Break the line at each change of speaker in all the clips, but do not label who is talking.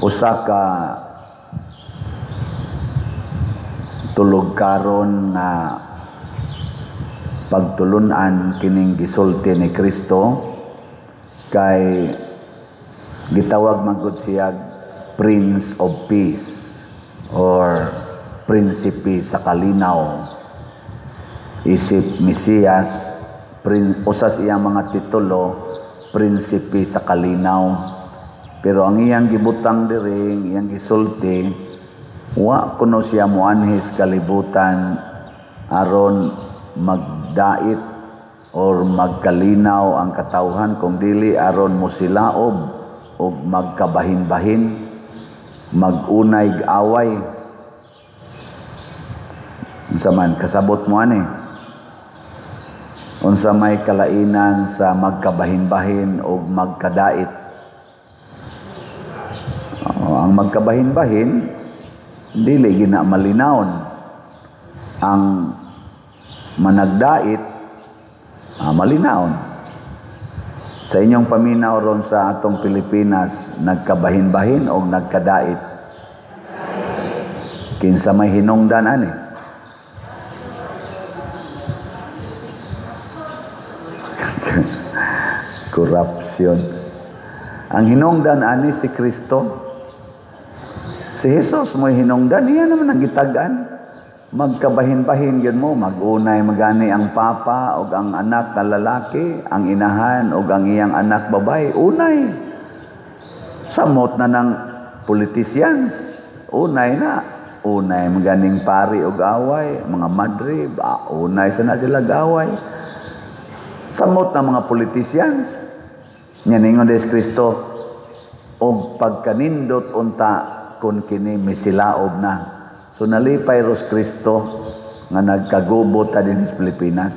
Usa ka tulog karon nga pagtulunan kining gisulti ni Kristo kay gitawag man gud siya Prince of Peace or Prinsipe sa Kalinaw. Isip Mesiyas, usas iyang mga titulo, Prinsipe sa Kalinaw. Pero ang iyang gibutang diri, iyang gisulti, wa kuno siya moanhi sa kalibutan aron magdait or magkalinaw ang katawhan, kung dili aron mosilaob og magkabahin-bahin, magunay away. Unsa man kasabot mo ani? Unsa may kalainan sa magkabahin-bahin og magkadait? Oh, ang magkabahin-bahin dili gina malinawon. Ang managdait, malinawon. Sa inyong paminaw ron sa atong Pilipinas, nagkabahin-bahin o nagkadait? Kinsa may hinungdan ani? Corruption. Ang hinungdan ani si Kristo. Si Jesus mo'y hinungdan, iya naman ang gitag-an. Magkabahin-bahin yun mo, magunay magani ang papa o ang anak na lalaki, ang inahan o ang iyang anak babae, unay. Samot na ng politicians, unay na. Unay maganing pari o away, mga madre, unay sana sila gaway. Samot na mga politicians. Nya ningon des Kristo, og pagkanindot unta kun kini misilaob na. So nalipay ros Kristo nga nagkagubo ta dinhi sa Pilipinas.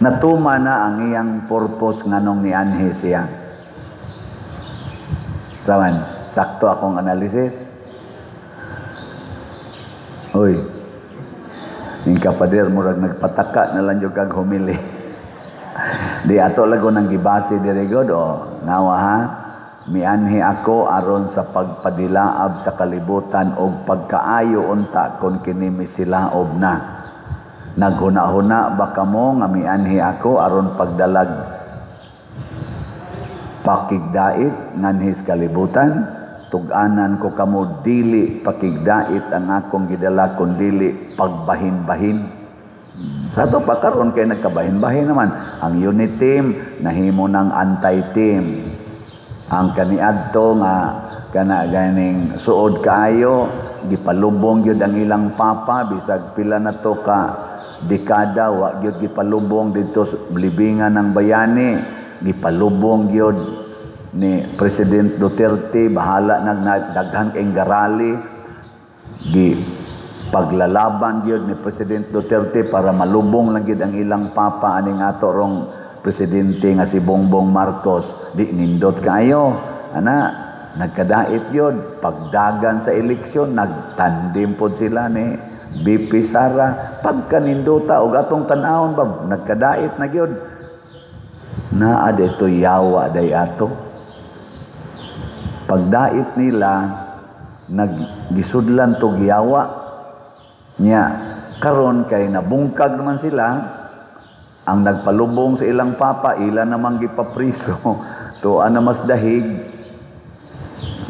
Natuma na ang iyang purpose nganong nianhi siya. Saman, sakto akong analysis. Uy, ning kapader murag nagpataka na lang jud kag humili. Di ato lago nang gibase diri god o ngawa ha. Mianhi ako aron sa pagpadilaab sa kalibutan og pagkaayo unta kon kini misilaob na. Naghuna-huna ba kamo nga mianhi ako aron pagdalag pakigdait nganhi sa kalibutan? Tug-anan ko kamo, dili pakigdait ang akong gidala kun dili pagbahin-bahin. Sa ato pa karon kay nagkabahin-bahin naman ang unit team nahimo ng anti-team. Ang kaniadto nga kana ganing suod kaayo, gipalubong gyud ang ilang papa bisag pila na to ka dekada wa gyud gipalubong didto sa libingan ng bayani, gipalubong gyud ni President Duterte, bahala nag daghan kay garali, gi paglalaban gyud ni President Duterte para malubong lang gyud ang ilang papa aning ato rong presidente nga si Bongbong Marcos. Di nindot kaayo ana, nagkadait yun. Pagdagan sa eleksyon, nagtandim pod sila ni BP Sara. Pagkanindota og atong tan-awon ba, nagkadait na gyud. Naa dito yawa day ato. Pagdait nila, naggisudlan tog yawa nya. Karon kay nabungkag naman sila. Ang nagpalubong sa ilang papa, ila namang gipapriso. Tuan na mas dahig.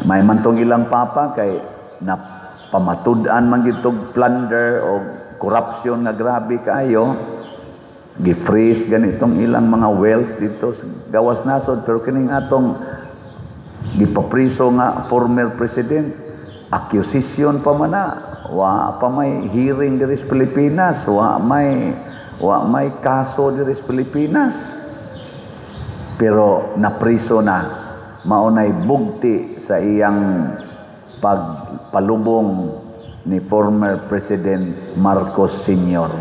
May mantong ilang papa kay napamatud-an man gitog plunder o corruption nga grabe kaayo. Gi-freeze ganitong ilang mga wealth dito sa gawas nasod. Pero kining atong gipapriso nga former president, accusation pa man na, wa pa may hearing diri sa Pilipinas, wa may kaso diri sa Pilipinas, pero napriso na. Maunay bugti sa iyang pagpalubong ni former President Marcos Sr.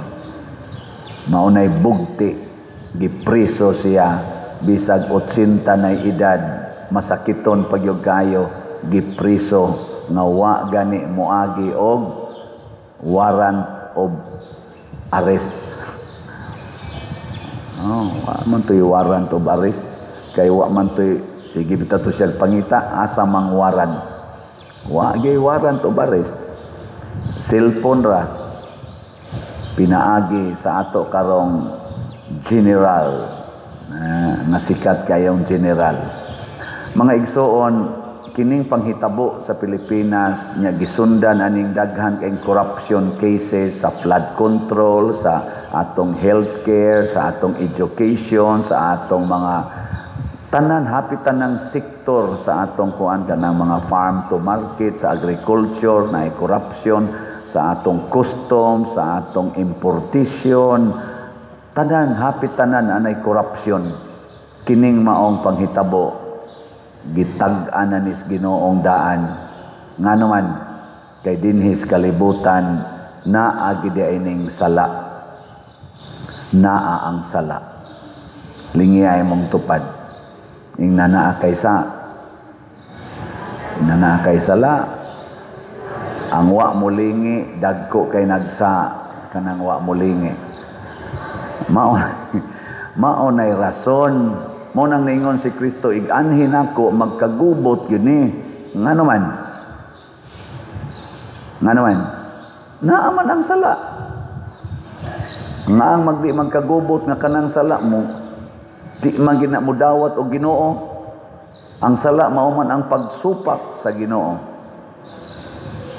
Maunay bugti, gipriso siya bisag 80 na edad, masakiton pagyud kayo, gipriso nga wa gani moagi og warrant of arrest. Oh, wa man to'y warrant of arrest kay wa man to'y Sige bitaw to siya pangita asa mang warrant. Wa gyud warrant of arrest. Cellphone ra pinaagi sa ato karong general na sikat kayong general. Mga igsoon, kining panghitabo sa Pilipinas nya gisundan aning daghan kay corruption cases sa flood control, sa atong healthcare, sa atong education, sa atong mga tanan, hapit tanang sektor sa atong kuan, kanang mga farm to market, sa agriculture na corruption, sa atong custom, sa atong importation, tanan, hapit tanan anay corruption. Kining maong panghitabo, gitag-an na nis Ginoong daan. Ngano man? Kay dinhis kalibutan naa gid ining sala, naa ang sala. Lingi ay mong tupad. Ing naa kay sa naa kay sala. Ang wa mulingi, dagko kay nagsa kanang wa mulingi. Mao mao nay rason mo nang niingon si Kristo, "Ig-anhin ako, magkagubot gyud ni." Ngano man? Ngano man? Naa man ang sala. Nga ang magdi magkagubot nga kanang sala mo, di man gina mo dawat og Ginoo. Ang sala mao man ang pagsupak sa Ginoo.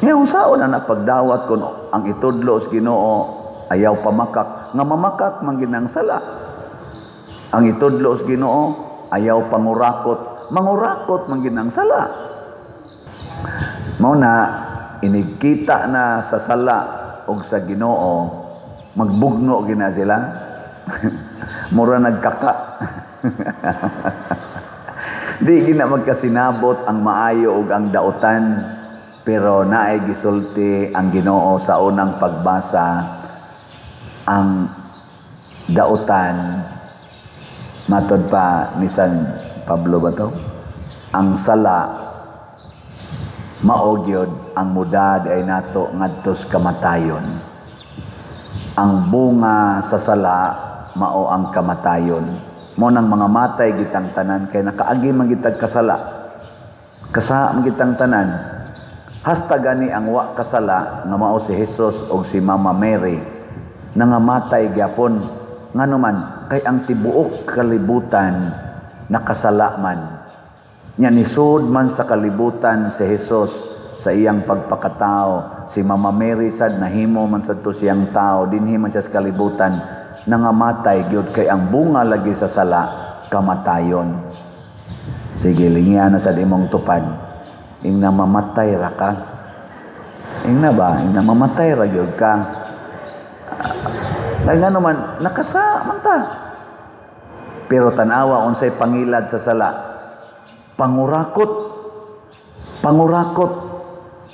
Ngayon, saon na pagdawat kun ang itudlo sa Ginoo ayaw pamakak, nga mamakak man ginang sala? Ang itudlo sa Ginoo ayaw pangurakot, mangurakot man ginang sala. Mao na inigkita na sa sala og sa Ginoo, magbugno gina sila. Mura nagkaka. Di gina magkasinabot ang maayo ug ang dautan, pero naay gisulti ang Ginoo sa unang pagbasa, ang dautan, matod pa ni San Pablo ba to? Ang sala mao gyud ang mudad ay nato ngadtos kamatayon. Ang bunga sa sala mao ang kamatayon. Mo nang mga matay gitang tanan kay nakaagi man gitag kasala. Kasa man gitang tanan. Hasta gani ang wa kasala nga mao si Jesus og si Mama Mary, nangamatay gyapon. Ngano man? Kay ang tibuok kalibutan nakasala man. Nya nisud man sa kalibutan si Jesus sa iyang pagpakatao. Si Mama Mary sad nahimo man sad to siyang tao, dinhi man siya sa kalibutan, nangamatay gyud kay ang bunga lagi sa sala kamatayon. Sige, lingian na sa imong tupad. Ing namamatay ra ka. Ing na ba? Ing namamatay ra gyud ka. Kay ngano man? Nakasa man ta. Pero tanawa unsay pangilad sa sala. Pangurakot. Pangurakot.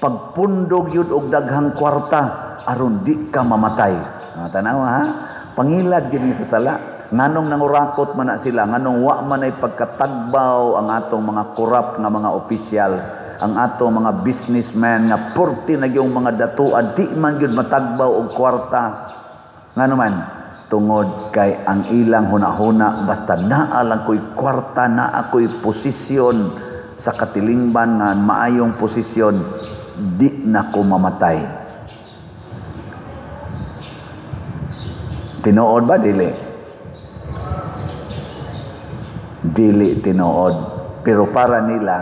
Pagpundog yun og daghang kwarta aron di ka mamatay. Ah, tanawa ha. Pangilad gini sa sala. Nganong nangurakot man na sila, nganong wa man ay pagkatagbaw ang atong mga corrupt nga mga officials, ang atong mga businessmen nga purti na yung mga datuan, di man gyud matagbaw og kwarta. Ngano man? Tungod kay ang ilang hunahuna, basta naa lang ko'y kwarta, naa ko'y posisyon sa katilingban nga maayong posisyon, di na ko mamatay. Tinuod ba dili? Dili tinuod. Pero para nila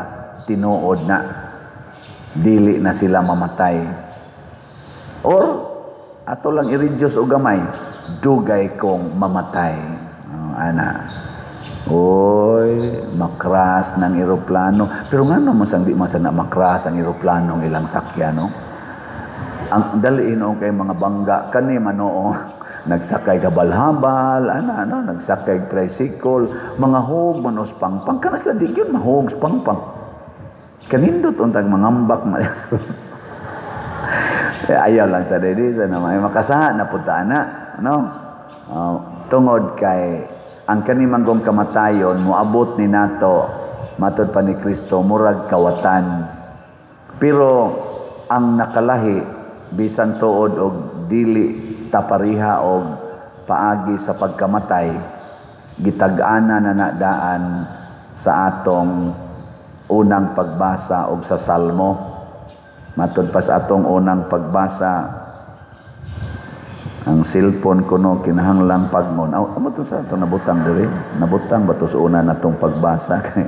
tinuod na. Dili na sila mamatay. Or ato lang i-reduce og gamay, dugay kong mamatay. Oh, ana. Oy, makras ng eroplano. Pero ngano masang di man sana makras ang eroplano ang ilang sakyan, no? Ang dali hinuon kay mga bangga kani manoo. Nagsakay ka balhabal, ana ano, nagsakay tricycle, mga hog manos pangpang kana sila, di gyud mahog pangpang. Kanindot untag mangambak man. Eh, ayaw lang sa dili sa na may makasaha na punta na, no? Tungod kay ang kani manggong kamatayon moabot ni nato, matod pa ni Kristo, murag kawatan. Pero ang nakalahi bisan tuod og dili tapariha og paagi sa pagkamatay, gitag-ana na nadaan sa atong unang pagbasa og sa Salmo. Matod pa sa atong unang pagbasa, ang cellphone kuno kinahanglang pagmon. Aw, amo to sa ato nabutang diri? Nabutang ba to sa una natong pagbasa? Kay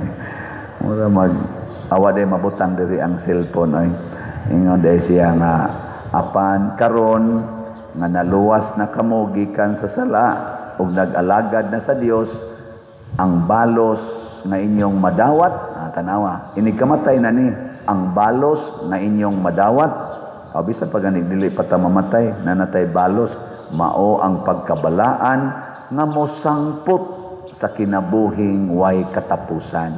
mura mag awa day mabutang diri ang cellphone oy. Ingon day siya nga apan karon nga naluwas na kamo gikan sa sala ug nag-alagad na sa Dios, ang balos nga inyong madawat, tanawa, inig kamatay na ni, ang balos nga inyong madawat, bisan pa gani dili pa ta mamatay, nanatay balos, mao ang pagkabalaan nga mosangpot sa kinabuhing way katapusan.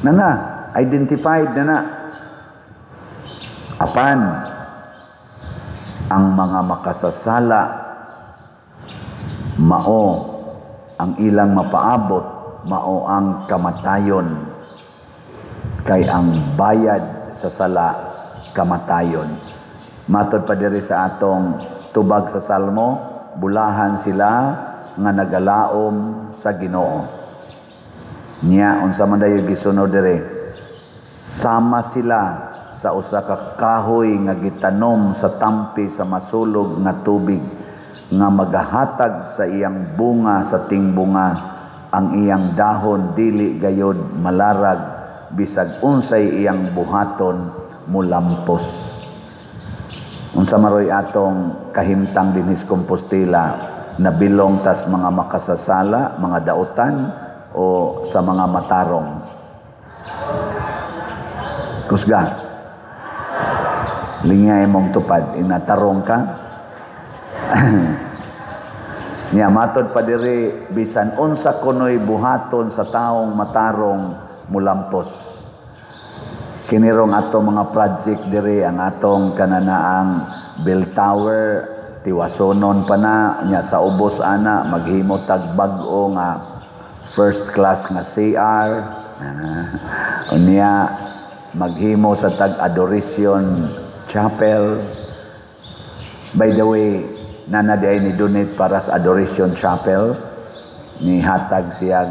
Nana, identified na na. Apan, ang mga makasasala, mao ang ilang mapaabot, mao ang kamatayon. Kay ang bayad sa sala, kamatayon. Matod pa diri sa atong tubag sa Salmo, bulahan sila nga nagalaom sa Ginoo. Nya unsa man dayo gisunod diri? Sama sila sa usa ka kahoy nga gitanom sa tampi sa masulog nga tubig, nga magahatag sa iyang bunga sa tingbunga, ang iyang dahon dili gayod malarag, bisag unsay iyang buhaton mulampos. Unsa maroy atong kahimtang dinhis Compostela, nabilong tas mga makasasala, mga dautan, o sa mga matarong? Kusga. Lingay mong tupad, inatarong ka. Nya matod pa diri, bisan unsa kunoy buhaton sa taong matarong mulampos. Kinirong ato mga project diri, ang atong kananaang bell tower tiwasonon pa na nya sa ubos ana maghimo tag bag-o nga first class nga CR. Unya maghimo sa tag Adoration Chapel. By the way, nana di ay ni donate para sa Adoration Chapel, ni hatag siya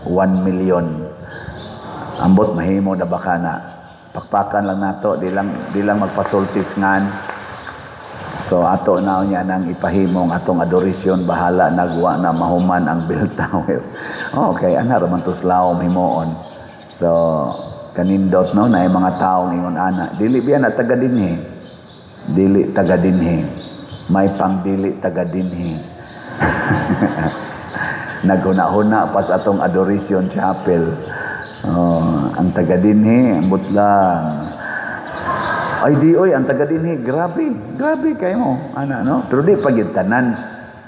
1 million. Ambot mahimo na baka na. Pakpakan lang nato, di lang magpasultis ngan. So ato na niya nang ipahimong atong adoration, bahala nagwa na mahuman ang bell tower. Okay, ana ra man tos lawom himuon. So kanindot no na mga taong ingon ana, dili biya na taga dinhi. Dili taga dinhi. May pang dili taga dinhi. Naghuna-huna pas atong Adoration Chapel. Oh, ang taga dinhi, ambot lang. Ay di oy, ang taga dinhi, grabe, grabe kay mo, ana no. Pero di pa gid tanan.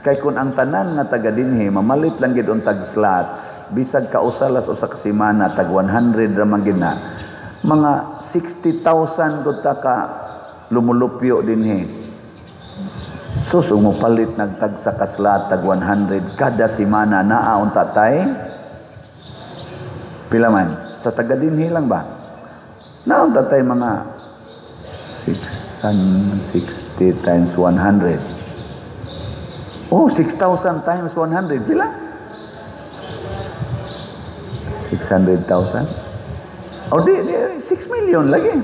Kay kun ang tanan nga taga dinhi mamalit lang gid untag slots, bisag kausalas usa ka semana tag 100 ra man gid na. Mga 60,000 gud ta ka lumulupyo dinhi. Sus, umupalit nagtag sa kaslat tag 100 kada semana, naa unta tay pila man sa taga dinhi lang ba? Naa unta tay mga 660 times 100. Oh, 6,000 times 100 pila? 600,000? Oh, di 6 million lagi.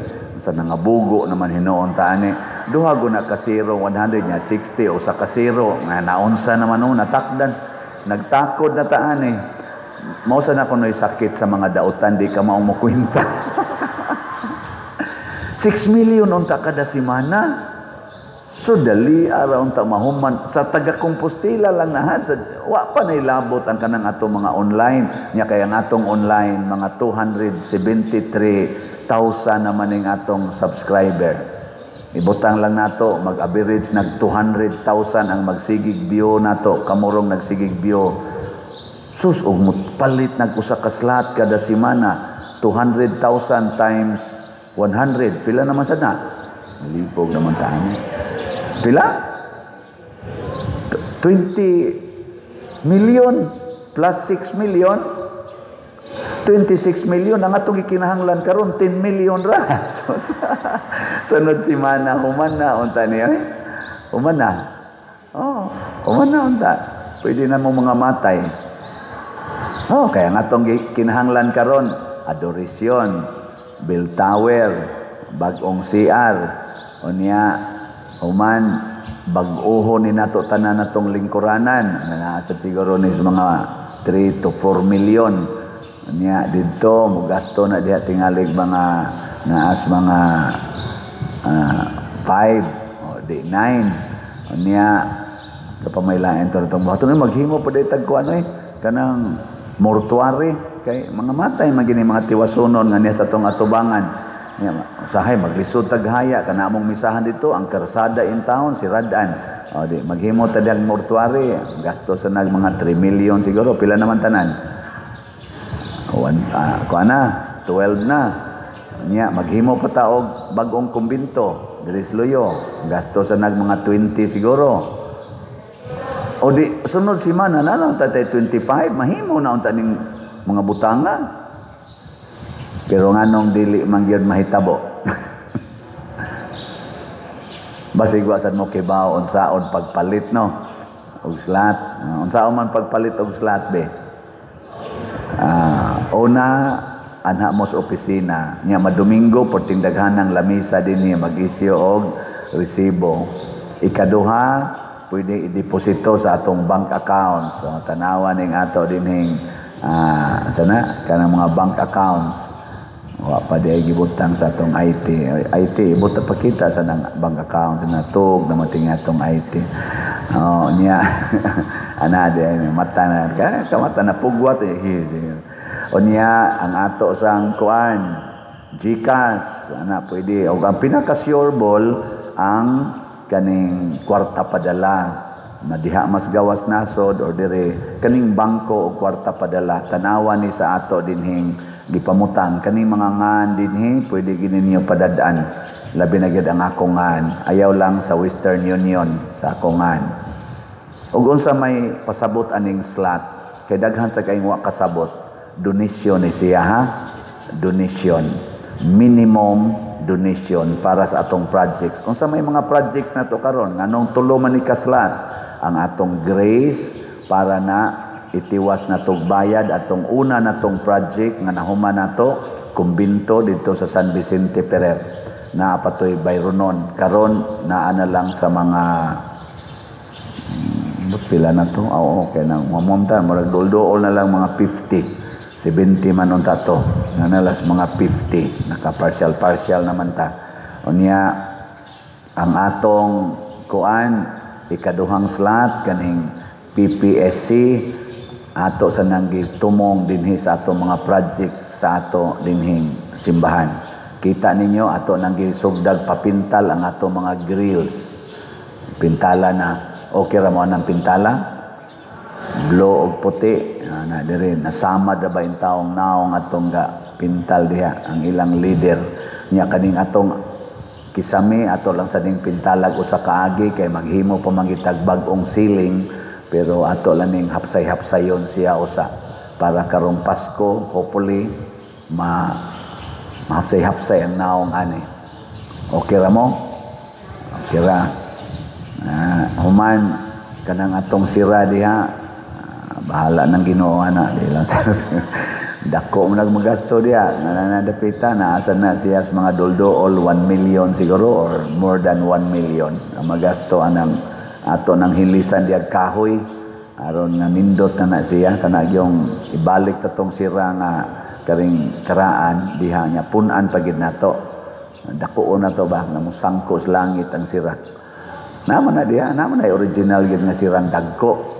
Sa nangabugo naman hinuon ta ani. Duha go na ka 0, 100 nya 60 o sa ka 0 nga naunsa naman o natakdan. Nagtakod na ta ani. Mao sa na kunoy sakit sa mga dautan, di ka mao mokwenta. 6 million unta kada semana. So dali ara unta mahuman sa taga Compostela lang na sa, wa pa nay labot ang kanang ato mga online nya, kay ang atong online mga 273,000 naman ning atong subscriber. Ibutang lang nato mag-average nag 200,000 ang magsigig view nato, kamurong nagsigig view. Sus, og palit nag usa ka slot kada semana, 200,000 times 100 pila naman sad na? Malipog naman tayo. Pila? 20 million plus 6 million, 26 million. Ang atong gikinahanglan karon 10 million ra. Sunod si mana human na unta niya. Eh? Human na. Oh, human na unta. Pwede na mo mga matay. Oh, kaya nga tong kinahanglan karon adoration, bell tower, bag-ong CR, unya human bag-oho ni nato tanan natong lingkuranan nga naa sa siguro ni sa mga 3 to 4 million. Unya didto mogasto na diha tingalig mga naas mga 5 o di 9. Unya sa pamaylain to itong buhaton, maghimo pa day tag kuan eh, kanang mortuary, kay mga matay man gini mga tiwasunon nga niya sa tong atubangan. Nya usahay maglisod tag haya kana among misahan dito, ang karsada in town siradan. O di maghimo ta diyang mortuary, gasto sa nag mga 3 million siguro. Pila naman tanan? One, kuan na 12 na. Nya maghimo pa ta og bag-ong kumbinto diri sa Luyo, gasto sa nag mga 20 siguro. O di sunod semana na lang tatay 25, mahimo na unta ning mga butanga. Pero nganong dili man gyud mahitabo? Basig wa sad mo kibaw unsaon pagpalit, no, og slot. Unsaon man pagpalit og slot be? Una anha mo sa opisina. Nya madomingo perting daghanang lamisa dinhi, mag-isyu og resibo. Ikaduha, pwede ideposito sa atong bank accounts. So, tanawa ning ato dinhing sana kanang mga bank accounts. Wa pa di ay gibutang sa atong IT. IT, ibuta pa kita sa nang bank account na tug na mating atong IT. Oh, niya ana di ay mata na ka kamata na pugwat eh. O niya ang ato sang kuan GCash ana pwede, og ang pinaka sure ball ang kaning kwarta padala, madiha mas gawas nasod or dire kaning bangko o kwarta padala. Tanawa ni sa ato dinhing gipamutang kaning mga ngan dinhi, pwede gini ninyo padad-an, labi na gyud ang akong ngan. Ayaw lang sa Western Union sa akong ngan. Ug unsa may pasabot aning slot, kay daghan sa kayong wa kasabot? Donation ni siya ha, donation, minimum donation para sa atong projects. Unsa may mga projects nato karon? Nganong tulo man ni ka slots? Ang atong grace para na itiwas na tog bayad atong una natong project nga nahuman nato, kumbinto dito sa San Vicente Ferrer na patoy Bayronon. Karon naa na lang sa mga pila na to? Oo, okay na. Mamamta, murag dol-dool na lang mga 50. 70 man unta to. Nanalas mga 50. Naka-partial-partial naman ta. Unya, ang atong kuan, ikaduhang slot, kaning PPSC, ato sa nang gitumong dinhi sa ato mga project sa ato dinhing simbahan. Kita ninyo, ato nang gisugdag papintal ang ato mga grills. Pintala na. Okay ra mo anang pintala? Blue og puti. Na diri nasama da ba yung taong naong atong ga pintal diha ang ilang leader nya. Kaning atong kisame, ato lang sa ning pintalag usa ka agi kay maghimo pa mangitag bag-ong ceiling, pero ato lang ning hapsay-hapsayon siya usa para karong Pasko hopefully ma mahapsay-hapsay ang naong ani. Okay ra mo? Okay ra. Human kanang atong sira diha, bahala ng Ginoo ana, di lang sa dako mo nagmagasto diha nga nanadapita naasa na siya sa mga doldool 1 million siguro or more than 1 million ang magasto anang ato nang hilisan diha kahoy aron nga nindot na na siya. Kana yung ibalik tatong sira nga karing karaan diha niya, pun-an pa gid nato. Dako na to ba nga musangko sa langit ang sira. Naman na diha, naman na original gid nga sirang dagko.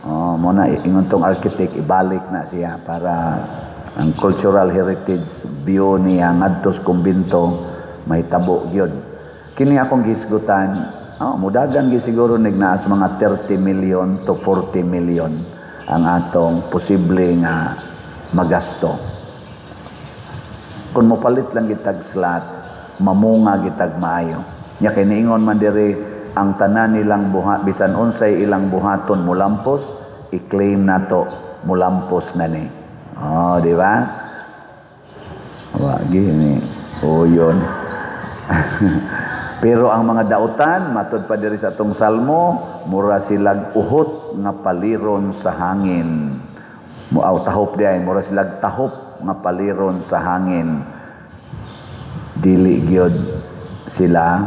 Oh, mo na ingon tong architect, ibalik na siya para ang cultural heritage view niya ngadto sa kumbinto mahitabo gyud. Kini akong gisgutan, oh, mudagan gyud siguro nignaas mga 30 million to 40 million ang atong posible nga magasto. Kung mopalit lang gitag slot, mamunga gitag maayo. Nya kay niingon man diri, ang tanan nilang buha, bisan unsay ilang buhaton mulampos, i-claim nato mulampos na ni. Oh, di ba? Wagi ni. Oh, yun. Pero ang mga dautan, matud pa diri sa atong salmo, mura silag uhot nga paliron sa hangin. Muaw tahop di ay mura silag tahop nga paliron sa hangin. Dili gyud sila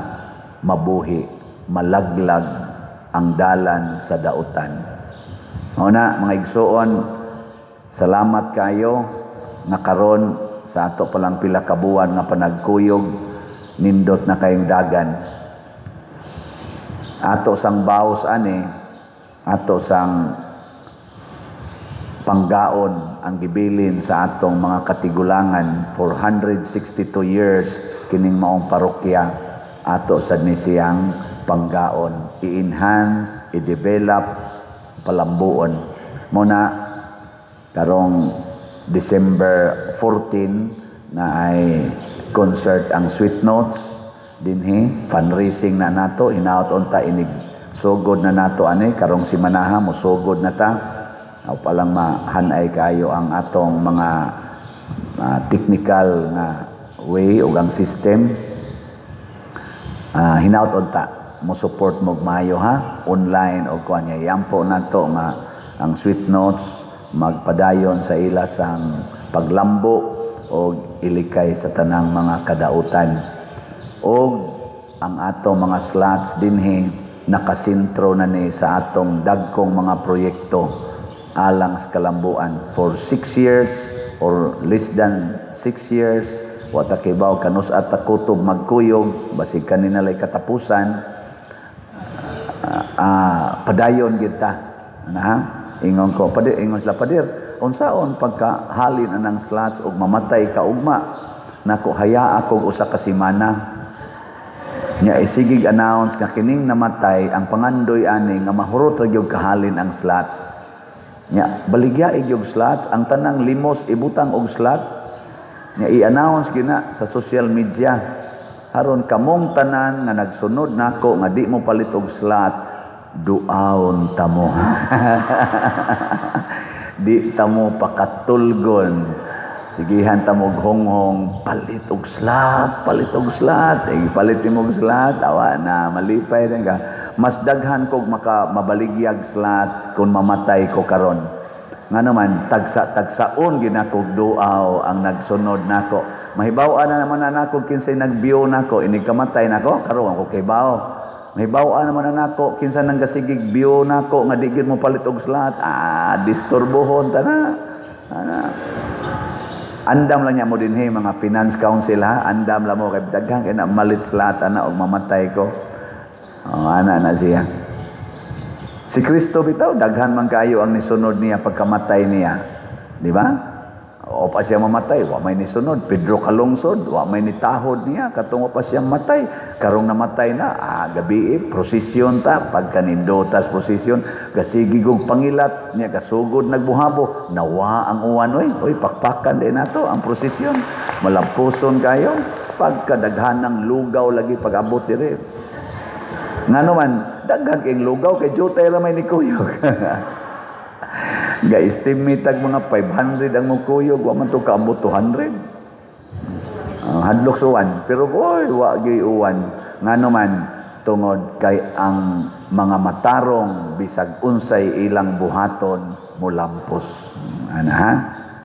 mabuhi, malaglag ang dalan sa dautan. Mao na, mga igsuon, salamat kayo nga karon sa ato palang pila ka buwan nga panagkuyog, nindot na kayong dagan. Ato sang baos ani, ato sang panggaon ang gibilin sa atong mga katigulangan for 162 years. Kining maong parokya, ato sad ni siyang panggaon, i-enhance, i-develop, palambuon. Mao na karong December 14 na ay concert ang Sweet Notes dinhi, fundraising na nato. Hinaot unta inig sugod na nato ani karong simanaha, mosugod na ta. Aw palang mahanay kayo ang atong mga technical na way ug ang system. Hinaot unta mo support mo maayo ha, online o kuan niya. Yampo nato nga ang Sweet Notes magpadayon sa ila sang paglambo og ilikay sa tanang mga kadautan, og ang atong mga slots dinhi nakasentro na ni sa atong dagkong mga proyekto alang sa kalambuan for 6 years or less than 6 years. Wa ta kibaw kanus at kutob magkuyog, basig kanina lay katapusan. Padayon gid ta na ha? Ingon ko, padir, ingon sila, "Padir, unsaon pagka halin anang slots og mamatay ka ugma?" Nako, haya ako usa ka semana nya, isigig announce nga kining namatay ang pangandoy ani nga mahurot ra gyud kahalin ang slots nya, baligya gyud slots, ang tanang limos ibutang og slot nya, i-announce gina sa social media aron kamong tanan nga nagsunod nako nga di mo palit og slot, duaon tamo, di tamo pakatulgon, sigihan tamo og honghong, "Palit og slot, palit og slot." Eh, palit nimo og slot, awa na, malipay na ka. Mas daghan kog maka mabaligyag slot kung mamatay ko karon. Nga naman tagsa-tagsaon ginakog duaw ang nagsunod nako. Mahibaw-an na naman na nako kinsay nag-view nako inig kamatay nako karon ako kibaw. Mahibaw-an naman na nako kinsa nang gasigig view nako nga di gyud mo palit og slot. Ah, disturbohon ta na. Ana. Andam lang niya mo dinhi mga finance council ha, andam lang mo kay daghan kay na malit slot ana og mamatay ko. Oh, ana na siya. Si Kristo bitaw, daghan man kayo ang nisunod niya pagkamatay niya. Di ba? O pa siya mamatay, wa may nisunod. Pedro kalungsod, wa may nitahod niya katong wa pa siya matay. Karong namatay na, gabi eh, prosesyon ta, pagkanindotas prosesyon, gasigig og pangilat niya, kasugod nagbuhabo, nawa ang uwan oy, oy pakpakan din nato ang prosesyon. Malampuson kayo pagkadaghan ng lugaw lagi pag-abot dire. Ngano man, daghan kay lugaw kay jutay ra may nikuyog. Ga-estimate tag mga 500 ang mukuyog, wa man to kaabot 200. Hadlok sa uwan, pero oy, wa gyud uwan. Ngano man, tungod kay ang mga matarong bisag unsay ilang buhaton mulampos. Ana ha?